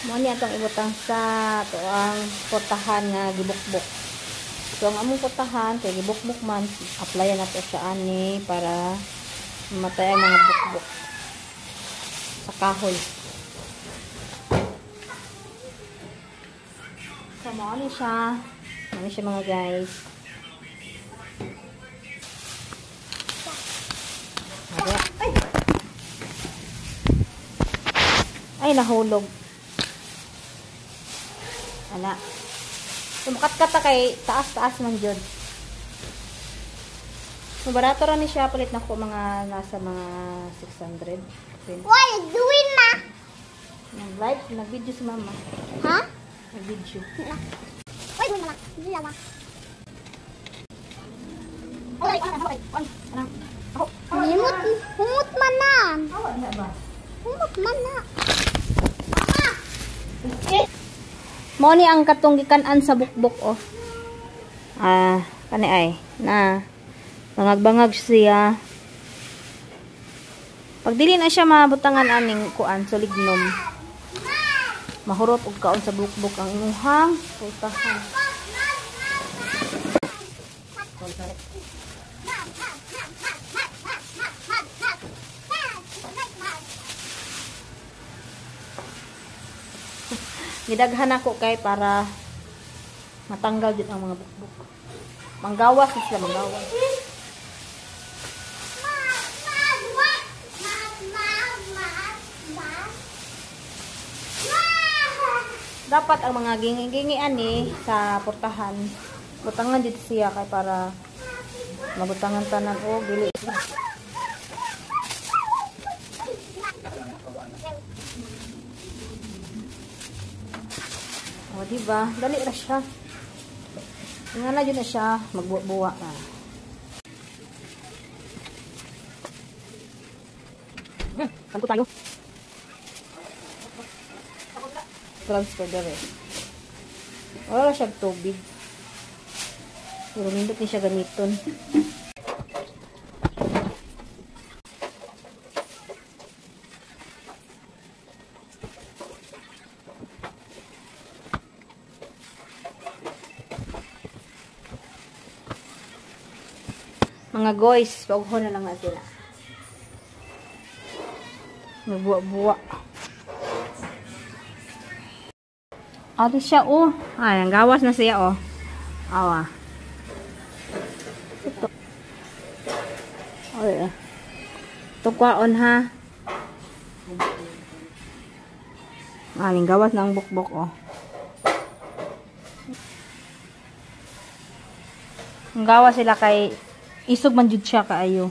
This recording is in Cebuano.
Mo ni atong ibutang sa atoang portahan nga gibukbok. So ang among portahan kay gibukbok man, applyan nato siya ani para mamatay ang mga bukbok sa kahoy. So mo ni siya. Mo ni siya mga guys. Ay. Ay, nahulog. Ana. Tumukat-kat kay taas-taas man jud. So barato ra ni siya, palit nako mga nasa mga 600. What are you doing, ma? Nag-live, nag-video si mama. Ha? Nag-video. Wait, wait, mama. Dila. Humot, humot man na. Humot man na. Mama. Mo ni ang katong gikan-an sa bukbok oh. Ah, kani ay na bangag-bangag siya. Pag dili na siya mabutangan aning kuan solignum. Mahurot og kaon sa bukbok ang imuhang putahan. Gidaghan ako kay para matanggal din ang mga bukbok. Manggawas sila, manggawas. Dapat ang mga gingi-gingian ni sa portahan, butangan dito siya kay para mabutangan tanan o dili. O, diba? Dali ra siya. Nga na dyan na siya. Magbuwa-buwa na. Kanto tayo. Transfer dere. Wala siya tubig. Pero nindot ni siya gamiton. Mga guys, pagho na lang na sila. Nagbuwa-buwa. Ate siya, oh. Ay, ang gawas na siya, oh. Awa. Ito. Ay, ah. Tukwaon, ha. Ay, ang gawas na ang bukbok, oh. Ang gawas sila kay isog man jud siya kaayo.